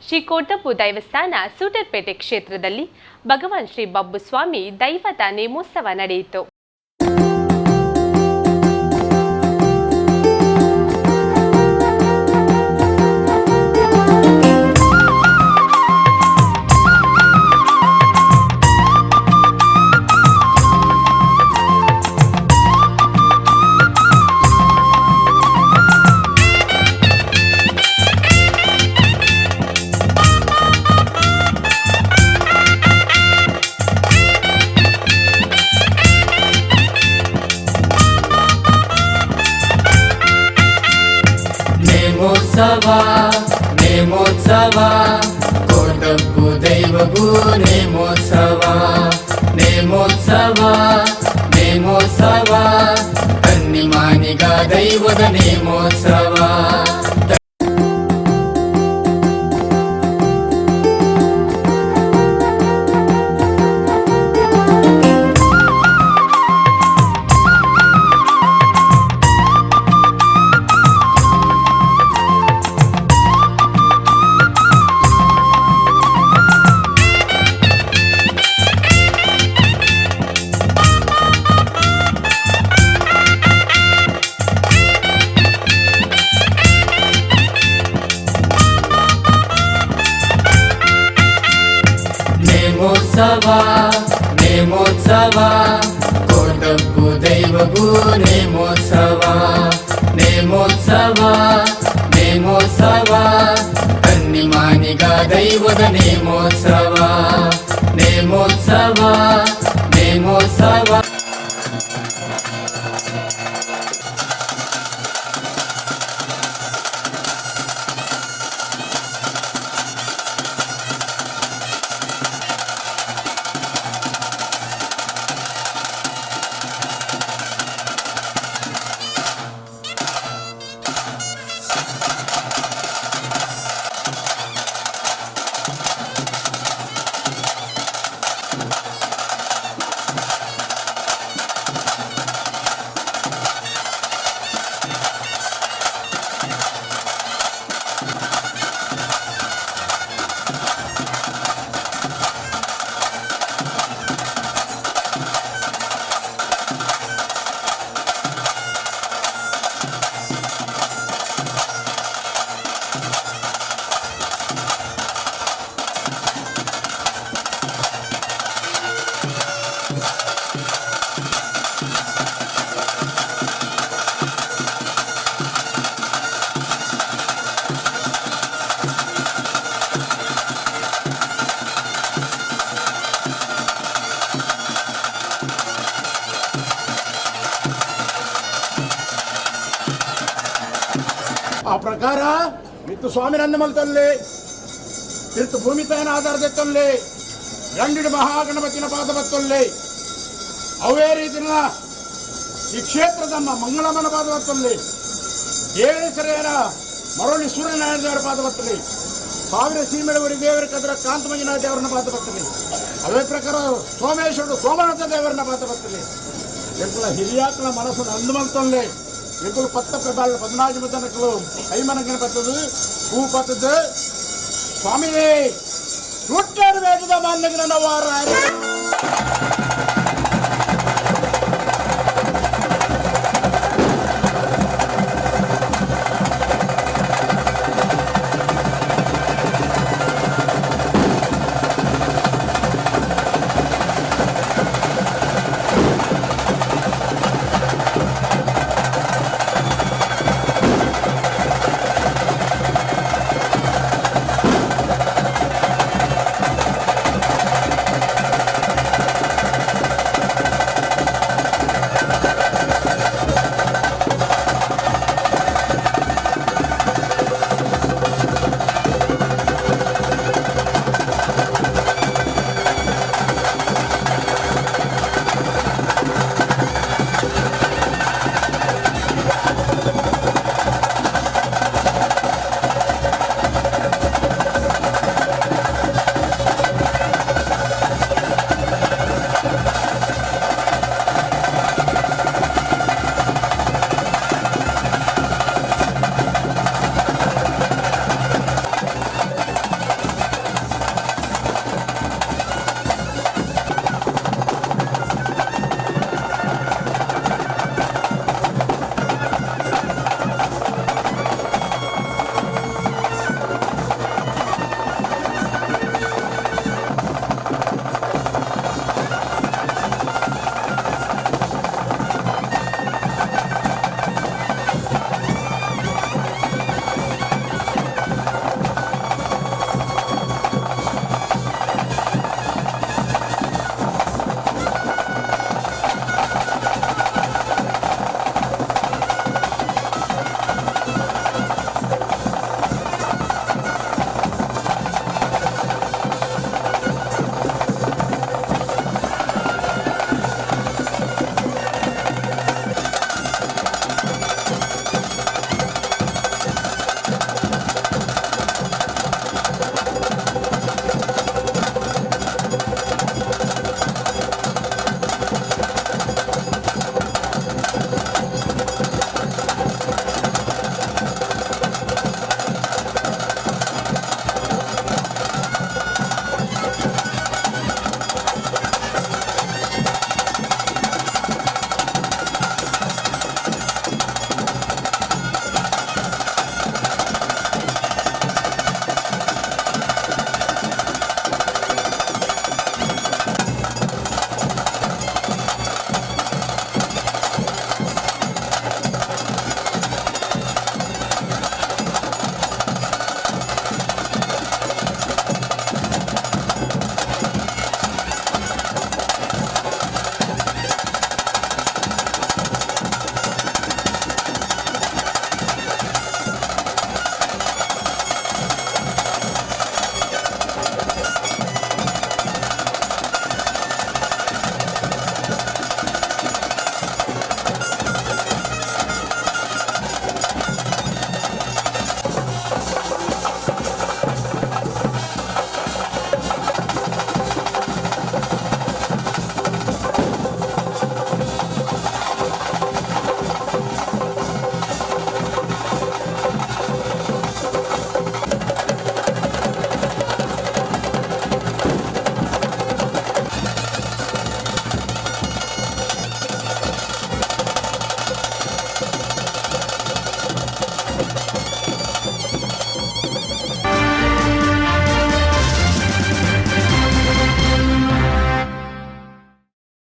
ಶ್ರೀ ಕೋಟಬ್ಬು ದೈವಸ್ಥಾನ ಸೂಟರ್ಪೇಟೆ ಕ್ಷೇತ್ರದಲ್ಲಿ ಭಗವಾನ್ ಶ್ರೀ ಬಬ್ಬುಸ್ವಾಮಿ ದೈವದ ನೇಮೋತ್ಸವ ನಡೆಯಿತು. ನೇಮೋತ್ಸವ ನೇಮೋತ್ಸವ ಕೋಟಬ್ಬು ದೈವಗೂ ನೇಮೋತ್ಸವ ನೇಮೋತ್ಸವ ನೇಮೋತ್ಸವ ಕನ್ನಿಮಾನಿಗ ದೈವದ ನೇಮೋತ್ಸವ. ನೇಮೋತ್ಸವ ನೇಮೋತ್ಸವ ಕೋಟಬ್ಬು ದೈವಗೂ ನೇಮೋತ್ಸವ ನೇಮೋತ್ಸವ ನೇಮೋತ್ಸವ ಕನ್ನಿಮಾನಿಗ ದೈವದ ನೇಮೋತ್ಸವ ನೇಮೋತ್ಸವ ನೇಮೋತ್ಸವ. ಆ ಪ್ರಕಾರ ಮಿತ್ತು ಸ್ವಾಮಿ ನಂದಮಲ್ತಲ್ಲಿ ತಿರ್ತು ಭೂಮಿ ತಾಯನ ಆಧಾರದತ್ತಲ್ಲಿ ಗಂಡಿಡು ಮಹಾಗಣಪತಿನ ಪಾದ ಬತ್ತಲ್ಲಿ, ಅವೇ ರೀತಿನ ಈ ಕ್ಷೇತ್ರದ ಮಂಗಳಮ್ಮನ ಪಾದ ಬತ್ತಲ್ಲಿ, ದೇವೇಶ್ವರನ ಮರಳಿ ಸೂರ್ಯನಾರಾಯಣ ದೇವರ ಪಾದ ಬತ್ತಲಿ, ಸಾವಿರ ಸೀಮೆಡವರಿ ದೇವರ ಕದರ ಕಾಂತಮಂಜುನಾಥ ದೇವರನ್ನ ಪಾದ ಬತ್ತಲಿ, ಅವೇ ಪ್ರಕಾರ ಸೋಮೇಶ್ವರರು ಸೋಮನಾಥ ದೇವರನ್ನ ಪಾದ ಬತ್ತಲಿ, ಎಂಕುಲ ಹಿರಿಯಾಕಲ ಮನಸ್ಸು ನಂದಮಲ್ತಲ್ಲೇ ಎಂಕುಲು ಪತ್ತ ಪ್ರಬಾಲ 14 ತನಕಲು ಐಮನಗನ ಬರ್ತದೆ ಹೂ ಪತ್ತದ್ದು ಸ್ವಾಮಿ. ರುಟ್ಟರು ವೇಗದ ಮಾನ್ಯಗ್ರನ ವಾರ.